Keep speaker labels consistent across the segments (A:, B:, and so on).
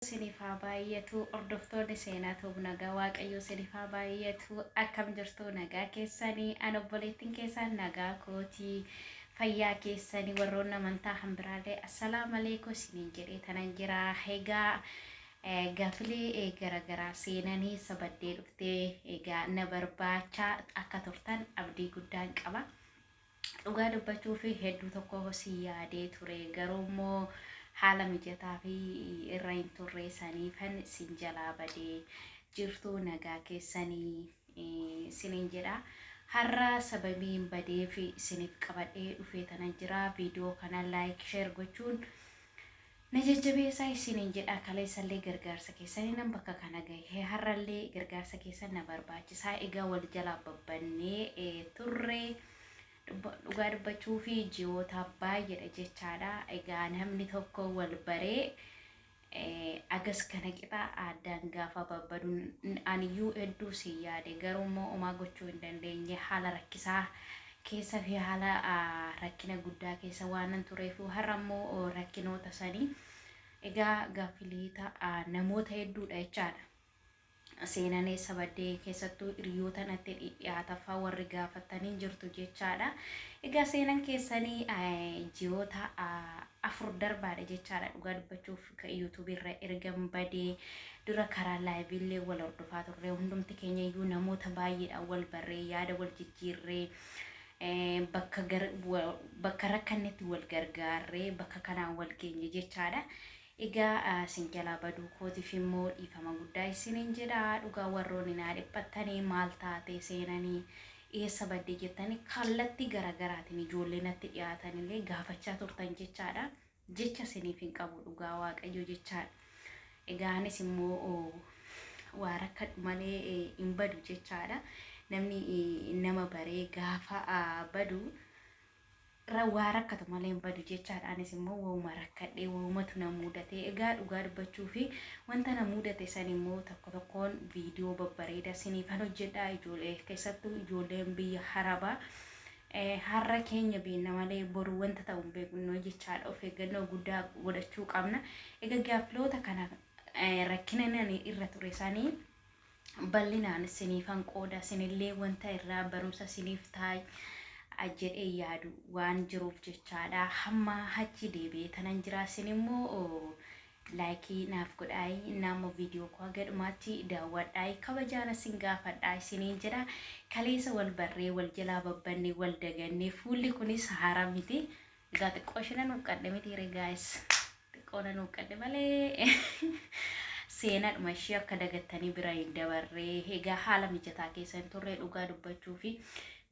A: Isiniif haa baay'atu hordoftoonni Seenaa Tube nagaa Waaqayyoo isiniif haa baay'atu. Akkam jirtu? Nagaa keessanii? An obboleettiin keessan nagaa kootii, fayyaa keessanii? Warroonni amantaa hanbiraallee assalaamu alaikum isiniin jedhee tanan jira. Egaa gaafilee garaagaraa seenanii sabaddee dhuftee egaa na barbaachaa akka turtan abdii guddaan qaba. Dhugaa dubbachuuf hedduu tokko si yaadee ture, garuu immoo haala mijataa fi irra hin turre saniifan sin jalaa badee. Jirtuu? Nagaa keessanii isiniin jedha. Har'a sababiin badeef isiniif qabadhee dhufee tanan jira. Viidiyoo kana like, share gochuun na jajjabeessaa isiniin jedha. Kaleessallee gargaarsa keessanii nan bakka kana gahe, har'allee gargaarsa keessan na barbaachisaa. Egaa wal jalaa babbannee turre, dhugaa dubbachuu fi ji'oota baay'eedha jechaadha. Egaa namni tokko wal baree agas kana qixa addaan gaafa babbadu, aniyyuu hedduu si yaade, garuu immoo homaa gochuu hin dandeenye. Haala rakkisaa keessa fi haala rakkina guddaa keessa waan tureef, har'a immoo rakkinoota sanii egaa gaaffileeta namoota hedduudha jechaadha. Seenan eessa baddee, keessattuu hiriyoota natti dhiyaataffaa warri gaafatanii jirtu jechaadha. Egaa seenan keessanii ji'oota 4 darbaadha jechaadha. Dhugaa dubbachuuf yuutuubii irra ergan badee dura karaa liveiillee wal hordofaa turre. Hundumti keenya iyyuu namoota baay'eedhaan wal barree, yaada wal jijjiirree, bakka rakkannetti wal gargaarree, bakka kanaan wal geenye jechaadha. Egaa isin jalaa baduu kootiif immoo dhiifama guddaa isiniin jedha. Dhugaa warroonni naa dhiphattanii, maal taate seenanii, eessa badde jettanii kallattii garaagaraatiin ijoollee natti dhiyaatanillee gaafachaa turtan jechaadha. Jecha isiniif hin qabu, dhugaa Waaqayyo jechaadha. Egaa anis immoo waa rakkadhu malee hin badu jechaadha. Namni nama baree gaafa badu waa rakkatu malee hin badu jechaadha. Anis immoo wauma rakkadhee, waumatu na mudate. Egaa dhugaa dubbachuu fi wanta na mudate san immoo tokko tokkoon viidiyoo babbareeda siniifan hojjedha. Ijoollee, keessattuu ijoolleen biyya Arabaa, har'a keenya beekna malee boru wanta ta'u hin beeknu jechaadha. Of eeggannoo guddaa godhachuu qabna. Egaa gaaffiloota kana rakkina nani irra ture sanii bal'inaan siniifan qooda, sinillee wanta irraa barumsa siniif ta'a jedhee yaadu waan jiruuf jechaadha. Hamma achi deebi'ee tanan jira. Isin immoo like naaf godhaayi, nama viidiyoo koo haga dhumaatti daawwadhaayi, kabajaan isin gaafadhaa isiniin jedha. Kaleessa wal barree wal jalaa babbannee wal dagannee, fuulli kunis haaraa miti. Egaa xiqqoo ishee nan huqqadhe miti guys? Xiqqoo nan huqqadhe malee seenaadhuma ishee akka dagattanii bira hin dabarree. Egaa haala mijataa keessa hin turre. Dhugaa dubbachuu fi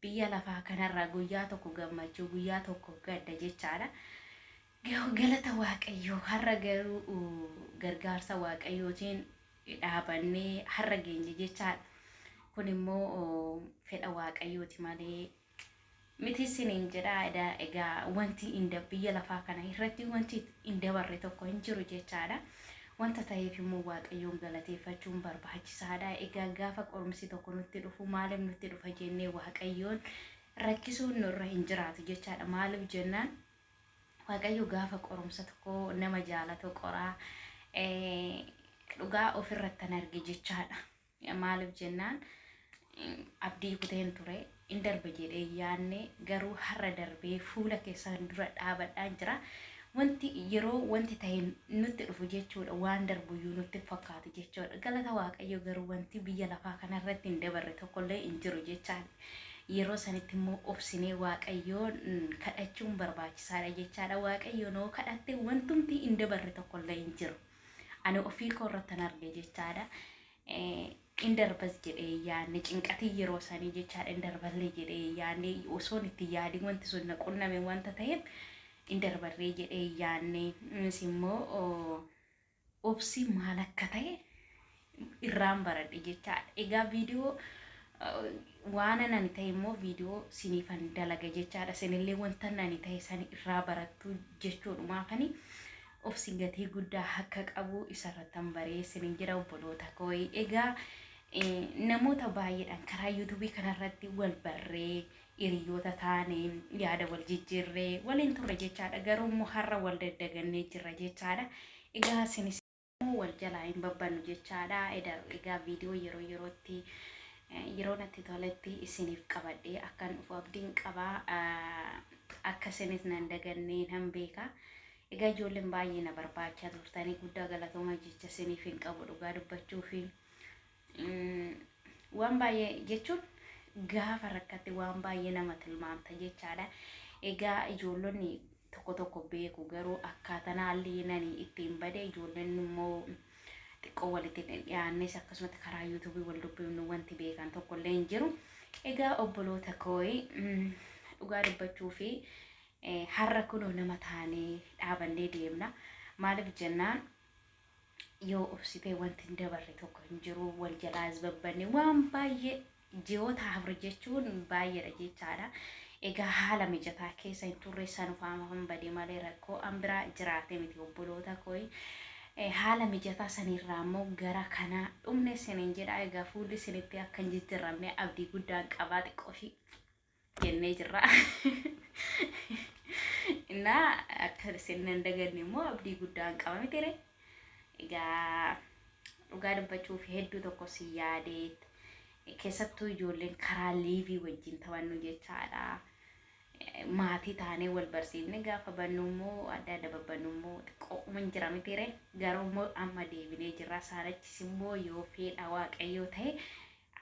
A: biyya lafaa kanarraa guyyaa tokko gammachuu, guyyaa tokko gadda jechaadha. Galata Waaqayyoo, har'a garuu gargaarsa Waaqayyootiin dhaabannee har'a geenye jechaadha. Kun immoo fedha Waaqayyooti malee miti isiniin jedha. Egaa wanti biyya lafaa kana irratti wanti hin dabarre tokko hin jiru jechaadha. Wanta ta'eef immoo Waaqayyoon galateeffachuun barbaachisaadha. Egaa gaafa qorumsi tokko nutti dhufu, maaliif nutti dhufa jennee Waaqayyoon rakkisuun nurra hin jiraatu jechaadha. Maaliif jennaan, Waaqayyo gaafa qorumsa tokko nama jaalatu qoraa. Dhugaa ofirrattan arge jechaadha. Maaliif jennaan, abdii kuteen ture, hin darba jedhee yaanne, garuu har'a darbee fuula keessan dura dhaabadhaan jira. Wanti yeroo wanti ta'e nutti dhufu jechuudha, waan darbuyyuu nutti fakkaatu jechuudha. Galata Waaqayyo garuu wanti biyya lafaa kanarratti hin dabarre tokkollee hin jiru jechaadha. Yeroo sanitti immoo obsinee Waaqayyoon kadhachuun barbaachisaadha jechaadha. Waaqayyoon hoo kadhatte wantumti hin dabarre tokkollee hin jiru. Ani ofii koo irratti arge jechaadha. In darbas jedhee yaadne, cinqatii yeroo sanii jechaadha, in darballee jedhee yaadne, osoon itti yaadin wanti sun na qunname wanta ta'eef in darballee jedhee yaadne. Innis immoo obsi maal akka ta'e irraan baradhe jechaadha. Egaa viidiyoo waan ani ta'e immoo viidiyoo siniifan dalaga jechaadha. Isinillee wanta ani ta'e san irraa barattu jechuudhumaafani obsi gatii guddaa akka qabu isarrattan baree isinin jira, obboloota koo. Egaa namoota baay'eedhaan karaa yuutuubii kanarratti wal barree, hiriyoota taane, yaada wal jijjiirree waliin turre jechaadha. Garuu immoo har'a wal daddagannee jirra jechaadha. Egaa isinis Wal jalaa hin babbannu jechaadha. Egaa viidiyoo yeroo yerootti, yeroo natti toletti isiniif qabadhee akkan dhufu abdiin qabaa. Akka isinis nan dagannee nan beeka. Egaa ijoolleen baay'ee na barbaachaa turtanii, guddaa galatooma jecha isiniif hin qabu dhugaa dubbachuu fi waan baay'ee jechuun gaafa rakkate waan baay'ee nama tilmaamta jechaadha. Egaa ijoollonni tokko tokko beeku, garuu akkaataan haalli nani ittiin bade ijoolleen immoo xiqqoo walitti dhiyaannes, akkasumatti karaa yuutuubii wal dubbifnu wanti beekan tokko illee hin jiru. Egaa obboloota kooyi, dhugaa dubbachuu fi har'a kunoo nama taanee dhaabannee deemna. Maaliif jennaan, yoo obsitee wanti hin dabarre tokko hin jiru. Wal jalaas babbanne waan baay'ee, ji'oota 4 jechuun baay'eedha jechaadha. Egaa haala mijataa keessa hin turre, sanufaama badee malee rakkoo an biraa jiraate miti, obboloota kooyi. Haala mijataa sanirraa immoo gara kanaa dhumne isiniin jedha. Egaa fuulli isinitti akka hin jijjiiramne abdii guddaan qabaa, xiqqoo jennee jirra. Innaa akka isin hin daganne immoo abdii guddaan qaba miti. Egaa dhugaa dubbachuuf hedduu tokko si yaadee, keessattuu ijoolleen karaa liivii wajjin taphannu jechaadha. Maatii taanee wal barsiifne gaafa bannu immoo adda adda babbannu immoo xiqqooma hin jira miti. Garuu immoo amma deebinee jirra. Saanachis immoo yoo fedha Waaqayyoo ta'e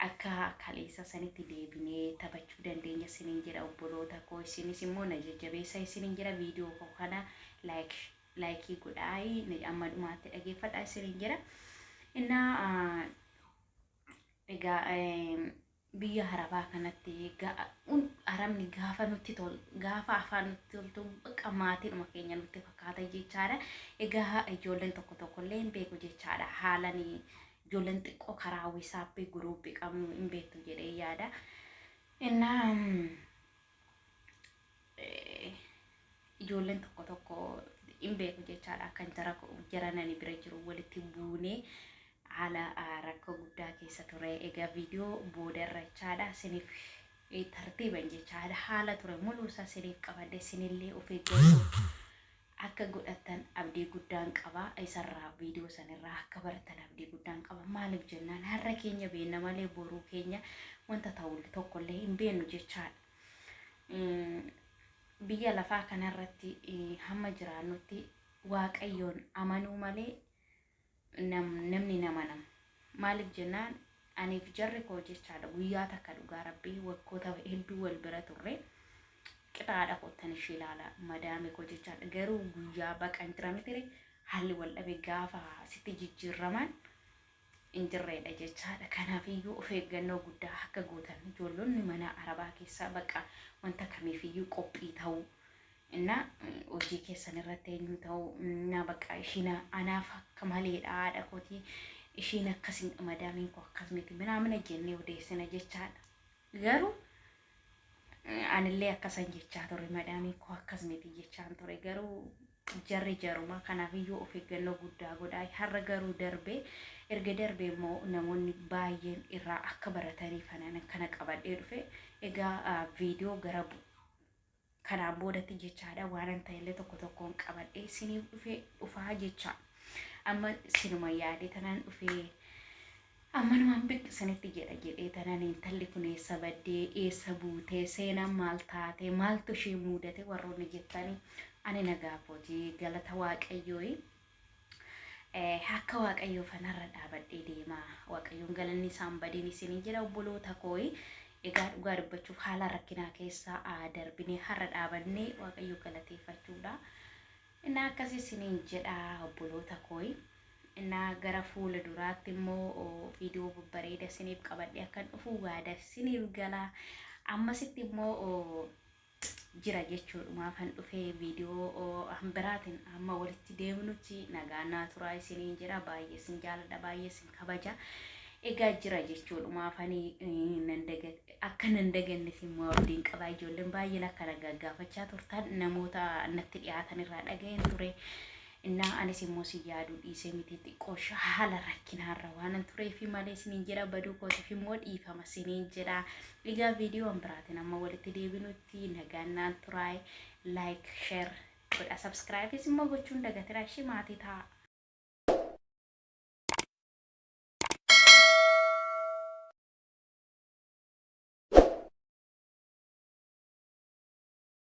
A: akka kaleessa sanitti deebinee taphachuu dandeenya isiniin jedha, obboloota koo. Isinis immoo na jajjabeessa isiniin jedha. Viidiyoo koo kana like godhaa, amma dhumaatti dhageeffadhaa isiniin jedha. Innaa egaa biyya Arabaa kanatti arabni gaafa nutti tolu, gaafa afaan nutti toltu, bakka maatiidhuma keenya nutti fakkaata jechaadha. Egaa ijoolleen tokko tokko illee hin beeku jechaadha. Haalan ijoolleen xiqqoo karaa WhatsAppii guruuppii qabnu hin beektu jedhee yaada. Innaa ijoolleen tokko tokko hin beeku jechaadha. Akkan jara nani bira jiru walitti buunee haala rakkoo guddaa keessa ture. Egaa viidiyoo boodarra jechaadha isiniif tartiiban jechaadha. Haala ture muluusaa isiniif qabadhe, isinillee of eeggannoo akka godhattan abdii guddaan qaba. Isarraa, viidiyoo sanirraa akka baratan abdii guddaan qaba. Maaliif jennaan, har'a keenya beenna malee boruu keenya wanta ta'u tokkollee hin beennu jechaadha. Biyya lafaa kanarratti hamma jiraannutti Waaqayyoon amanuu malee namni nama nama. Maaliif jennaan, aniif jarri koo jechaadha guyyaa takka, dhugaa Rabbii, waggoota hedduu wal bira turre, qixaadha kottan ishee ilaala madaame koo jechaadha. Garuu guyyaa baqan jira mitire, haalli wal dhabe gaafa sitti jijjiirraman hin jirreedha jechaadha. Kanaafiyyuu of eeggannoo guddaa akka gootan, ijoollonni mana Arabaa keessaa baqa wanta kamiifiyyuu qophii ta'uu, innaa hojii keessan irratti eenyu ta'uu, innaa baqa ishiin anaaf akka maleedha, haadha kootii ishiin akkas, madaamiin koo akkas miti minaamina jennee odeessina jechaadha. Garuu anillee akkasan jechaa ture, madaamiin koo akkas miti jechaan ture, garuu jarri jaruma. Kanaafiyyuu of eeggannoo guddaa godhaa. Har'a garuu darbee, erga darbee immoo namoonni baay'een irraa akka barataniif anaan kana qabadhee dhufe. Egaa viidiyoo gara kanaan boodatti jechaadha waan an ta'ellee tokko tokkoon qabadhee isiniif dhufe dhufaa jecha. Amma sinuma yaadee tanaan dhufee, ammanumaan biqqisanitti jedha jedhee tanaan, intalli kun eessa baddee, eessa buutee, seenaan maal taate, maaltu ishee muudate warroonni jettanii, ani nagaa kooti, galata Waaqayyooyi. Akka Waaqayyoo fanarra dhaabadhee deema. Waaqayyoon galanni isaan badiin isinii jira, obboloota kooyi. Egaa dhugaa dubbachuuf haala rakkinaa keessa darbinee har'a dhaabannee Waaqayyo galateeffachuudha. Innaa akkas isiniin jedha, obboloota kooyi. Innaa gara fuula duraatti immoo viidiyoo babbareeda isiniif qabadhee akkan dhufu waada isiniif gala. Ammasitti immoo jira jechuudhumaafan dhufee, viidiyoo biraatiin amma walitti deemnutti nagaa naa turaa isiniin jedha. Baay'ee isin jaaladha, baay'ee isin kabaja. Egaa jira jechuudhumaafanii akka nan dagannes immoo abdiin qaba. Ijoolleen baay'een akka na gaggaafachaa turtan namoota natti dhiyaatan irraa dhaga'een ture. Innaa anis immoo si yaaduu dhiisee miti, xiqqoo haala rakkinaarra waan tureefi malee isiniin jedha. Baduu kootiif immoo dhiifama isiniin jedha. Egaa viidiyoon biraatiin amma walitti deebinutti nagaan naan turaay. Like, share godha, subscribeis immoo gochuun dagatinaa, ishee maatii ta'a.